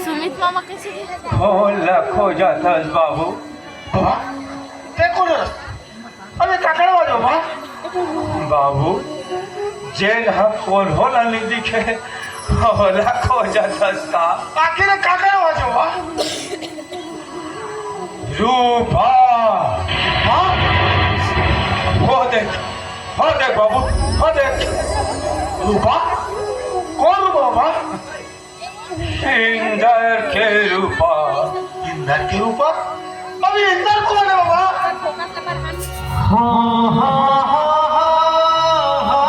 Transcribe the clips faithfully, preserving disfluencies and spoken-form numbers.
सुमित मामा कैसे? खोल ला खोजत हस बाबू। बाबा, ते कोन हरस? अबे, काकर आवाज हो बा? बाबू, जेन ह कोन होला नइ दिखे, ओला खोजत हस का? आखिर काकर आवाज हो बा? रूपा। हाँ? वो देख, वो देख बाबू, वो देख। रूपा? कोन रूपा बाबा? इंदर के रूपा। इंदर के रूपा? अबे इंदर कोन हे बाबा? हाँ, हाँ, हाँ, हाँ, हाँ।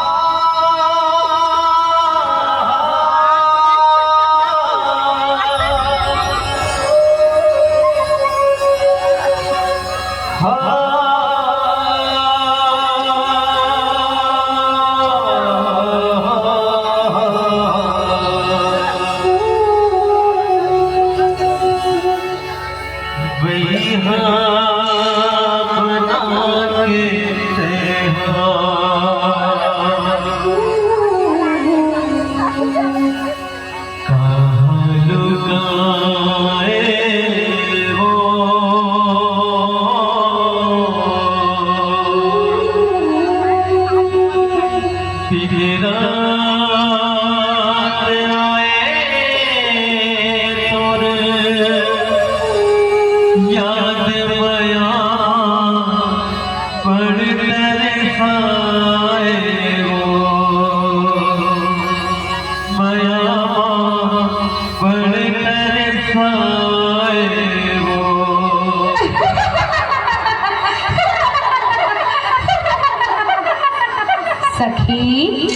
सखी,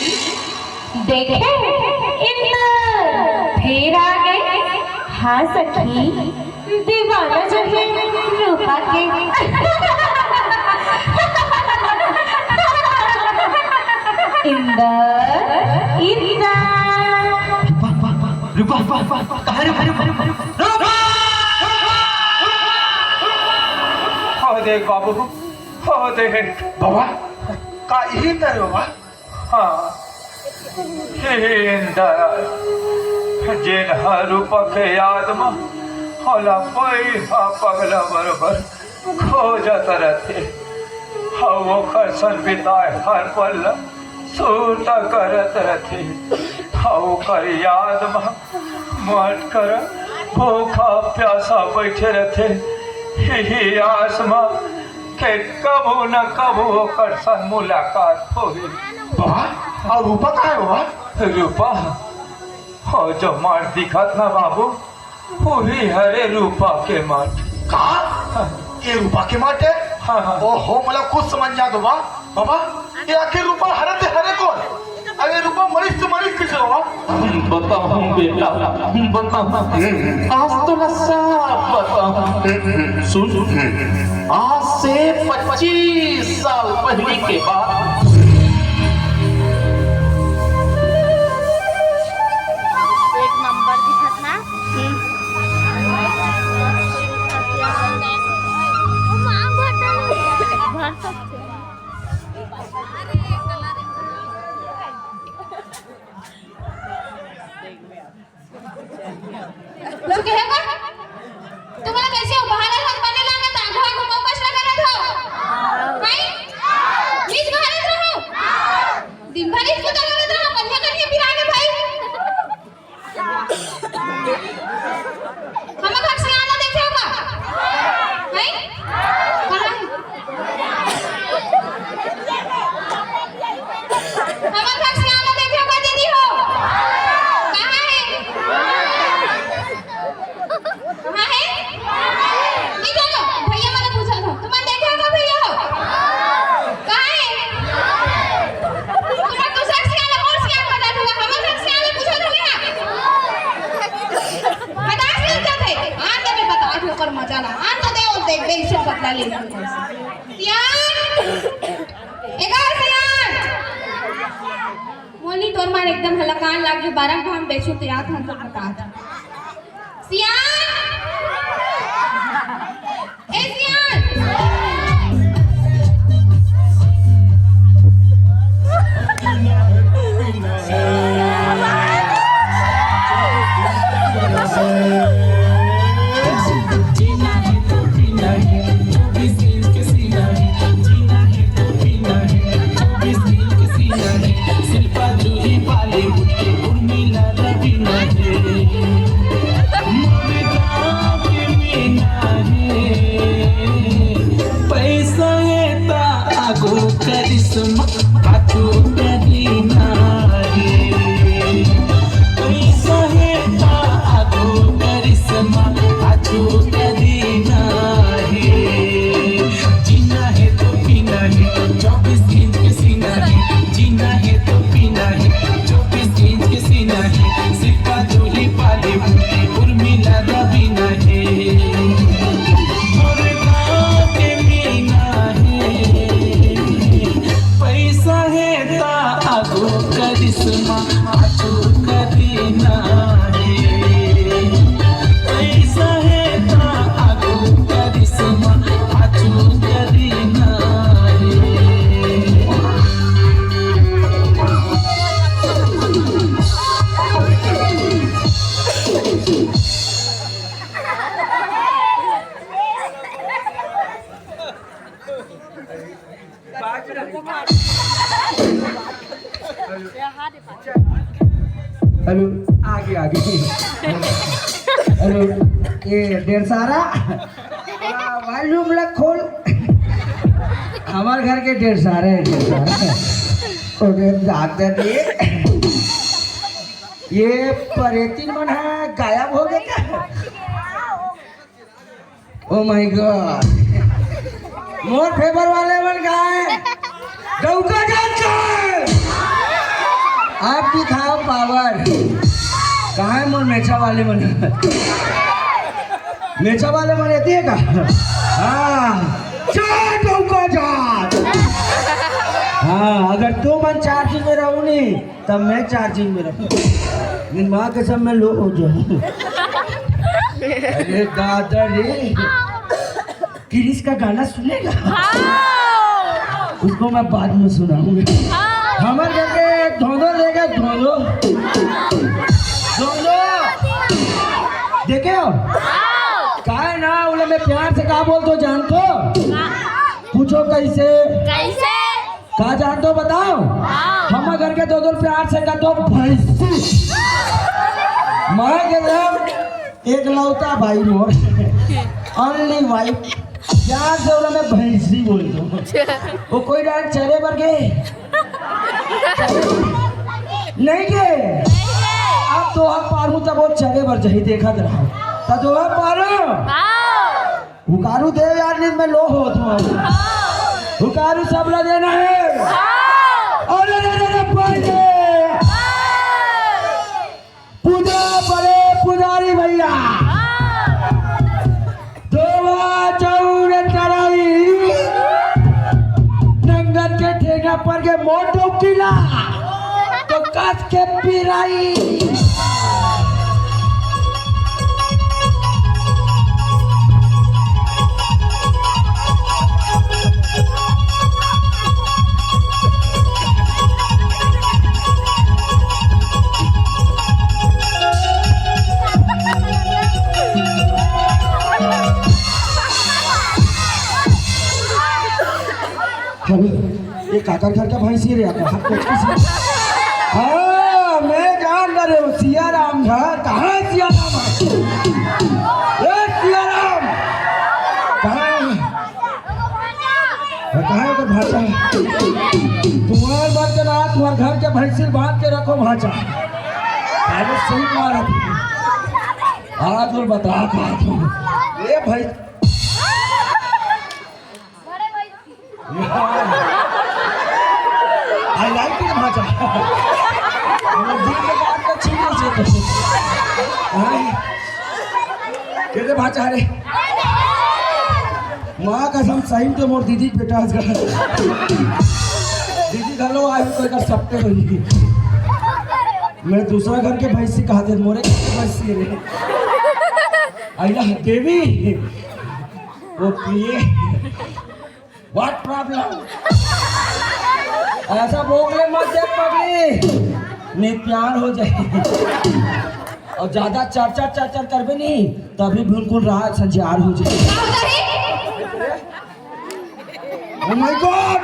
देखे, इंदर फेर आ गे। हाँ सखी, दीवाना जो हे रूपा के। इंदर, इंदर। रूपा, रूपा, रूपा, रूपा, कहाँ रे, रूपा, रूपा, रूपा, रूपा। हो देख बाबू, हो देख। बाबा, का इही इंदर हे बाबा? हाँ, इही इंदर, जेन ह रूपा के याद म ओला पइहा पगला बरोबर खोजत रथे। अउ ओकर संग बिताए हर पल ल सुरता करत रथे। अउ ओकर याद म मटकरा भूखा प्यासा बइठे रथे। इही आस म के कभू न कभू ओकर संग मुलाकात होही। बाबा, अउ रूपा कहाँ हे बाबा? रूपा? हो जो माट दिखत ना बाबू, उही हरे रूपा के माट। का? ये रूपा के माट हे? हाँ, हाँ। ओहो, मोला कुछ समझ नइ आत बाबा। बाबा, ये आखिर रूपा हरे ते हरे कोन? अरे रूपा मरिस तो मरिस कइसे बाबा? बताहूँ बेटा, बताहूँ। आज तोला सब बताहूँ। सुन, आज से पच्चीस साल पहिली के बात। एक नंबर दिखत ना। भर सकते। कुछ कहे का? तुम्हारा कैसे हो? बाहर है, हम बने लाना था, घर को वापस लगा रहे हो। भाई? प्लीज बाहर रहो। दिन भर इसको तो लगा था, बढ़िया करके पिला के भाई। हम घर से आना देखे हो का? भाई? कहाँ है? हमर घर से आना देखे हो का दीदी हो? कहाँ है? कहाँ है? नहीं जानो, भैया मन पूछत हो। तुमन देखे हो का भैया हो? कहाँ है? तुमन दूसर से आना, मोर से आना बता दूंगा। हमर घर से आना पूछत हो ना? बता से जाते। आन दे बता, आज ओकर मजा ना। आन तो दे, वो देख, दे, इसे बदला ले। सियान! ए गा सियान! मोनी तोर मार एकदम हलकान लागे, बारह घाम बेचू तो याद हम तो बता। सियान! ए सियान! आगे, आगे। अरे, ये डेढ़ सारा। आ, वॉल्यूम ला खोल। हमार घर के डेढ़ सारा है, डेढ़ सारा। ओके, दादा रे। ये परेतिन मन ह गायब हो गए का? Oh my God! Mor favour वाले मन गाए, डौका जात का है? आप दिखाओ पावर। कहाँ है मोर मेचा वाले मन? मेचा वाले मन एती है का? हाँ, जा डौका जात। हाँ, अगर तुमन चार्जिंग में रहो नहीं, तब मैं चार्जिंग में रहूं। मेरी माँ कसम, मैं लो हो जाऊं। अरे दादा रे, क्रिस का गाना सुनेगा? हाँ। उसको मैं बाद में सुनाऊंगा। हाँ। हमारे घर के धोलो लेगा, धोलो। धोलो। देखे हो? हाँ। का है ना, बोले, मैं प्यार से का बोलते हो जानते हो? हाँ। पूछो कैसे? कैसे? का जानते हो बताओ? हाँ। हमारे घर के धोलो प्यार से का तो भैंसी। मैं के नाम एकलौता भाई मोर, only wife। प्यार से ओला मैं भैंसी बोल दूं। वो कोई डाल चरे बर गए? नहीं गए? अब तो हम पारू तब वो चरे बर जही देखत रहा। तब तो हम पारू। हाँ। हुकारू दे यार, नींद में लो होत हूँ। हुकारू सबला देना है। अरे रे रे रे, पहले पूजा पड़े पुजारी भैया। दोवा चाउर चढ़ाई, नंगत के ठेंगा पर के मोटो किला, तो कस के पिराई। अरे, ये काकर घर का भैंसी रे, आपका हाथ को किसी। हाँ, मैं जान रहे हूँ, सिया राम घर, कहाँ है सिया राम? ए, सिया राम! कहाँ है? कहाँ है तो भाषा? तुम्हार बात के ना, तुम्हार घर के भैंसी बांध के रखो भाषा। अरे, सही मारा। आज और बता कहा तुम। ए भाई, I like it भाषा। हम दिल के बात का छीन से तो। हाँ। के दे भाषा रे। माँ कसम, सही में तो मोर दीदी के बेटा आज का। दीदी घर लो आए तो कर सकते हो। मैं दूसरा घर के भैंसी कहा थे, मोरे घर के भैंसी रे। आइला देवी। वो पिए। What problem? ऐसा बोकले मत देख पगली, नहीं प्यार हो जाए। और ज्यादा चर्चा चर्चा करबे नहीं, तभी बिल्कुल रात संझार हो जाए। का हो जाही? Oh my God!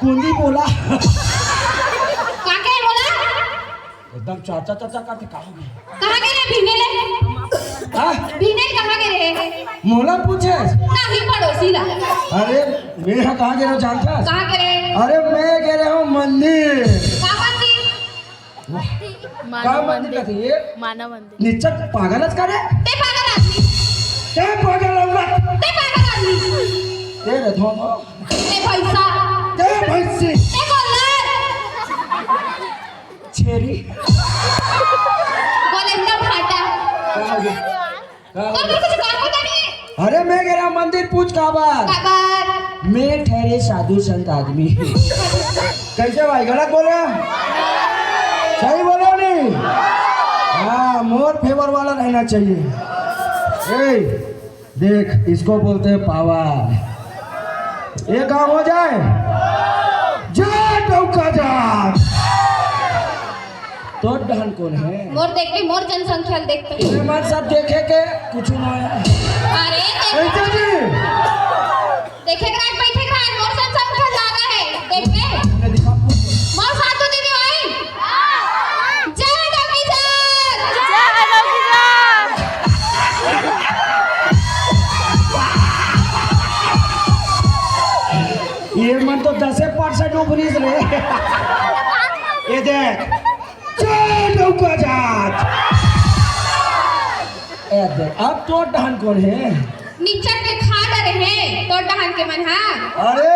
कुंदी बोला। का के बोला? एकदम चर्चा चर्चा करते, कहाँ गए? कहाँ गए रे भीने ले? हाँ? भीने कहाँ गए रे? मोला पूछे? नहीं, पड़ोसी ला। अरे, मैं यहाँ कहाँ गए रहो जानता है? कहाँ गए रे? अरे, मैं गए रहो मंदिर। का मंदिर? वाह। मानव का मंदिर मंदिर। कहती है? मानव मंदिर। निश्चय पागल है का रे? ते पागल आदमी। ते पागल औरत। ते पागल आदमी। ते रे धोमो। ते भैंसा। ते भैंसी। ते गोल्लर। छेरी। गोलेंदा भाटा। का हो गया? का हो तो गया? कुछ काम होता नहीं है। अरे मैं गए रहो मंदिर पूछ काबर? काबर? मैं ठहरे साधु संत आदमी। कैसे भाई, गलत बोले? सही बोले नहीं? हाँ, मोर फेवर वाला रहना चाहिए। ए, देख, इसको बोलते हैं पावर। ये काम हो जाए, जा डौका जा। तो डहन कौन है? मोर देख के, मोर जनसंख्या देख के। ये मन सब देखे के कुछ ना है। अरे, देख। ऐसे जी। देखे के राज बैठे के राज, मोर जनसंख्या ज्यादा है। देख के। हमने दिखा। मोर साधु दीदी भाई। जय डौका जात। ए दे, अब तोर डहन कोन हे? निच्चट के खा डरे हे तोर डहन के मन हा। अरे,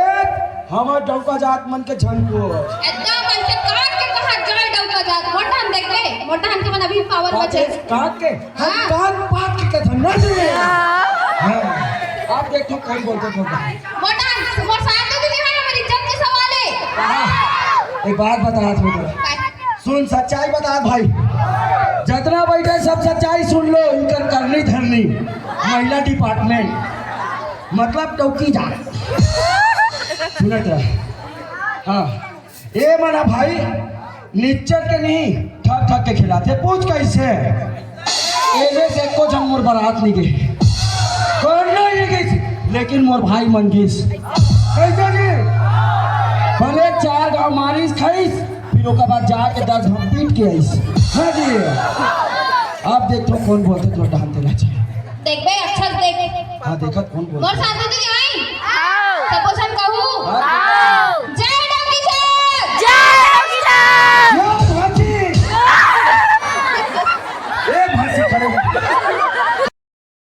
हमर डौका जात मन के झन को। एकदम ऐसे काट के कहा, जय डौका जात। मोर डहन देख ले, मोर डहन के मन अभी पावर बचे। काट के? हम हाँ। कान पाट के कथन ना दे। हाँ। आप देखो कौन बोलते थे। मोटा, मोर साथ में नहीं है, मेरी इज्जत के सवाल है। हाँ। एक बात बता, छोटे। सुन, सच्चाई बता भाई, जितना बैठे सब सच्चाई सुन लो। इनकर करनी धरनी, महिला डिपार्टमेंट, मतलब डौकी जात। सुनत रह। हाँ, ए मना भाई, निच्चट के नहीं, ठक ठक के खिलाथे। पूछ कैसे? एमे से एको झन मोर बरात नहीं गे, करना नहीं गे, लेकिन मोर भाई मन गिस। कैसे जी? भले चार गांव मारिस खाइस, फिर ओकर बाद जाके दस घाव पीट के आइस। हाँ जी। अब देखो कौन बोलते तो डहन देना चाहिए। देख बे, अच्छा से देख। हाँ, देखत कौन बोलते। मोर साथ में तो नहीं आई? सब बोसन कहू। हाँ। जय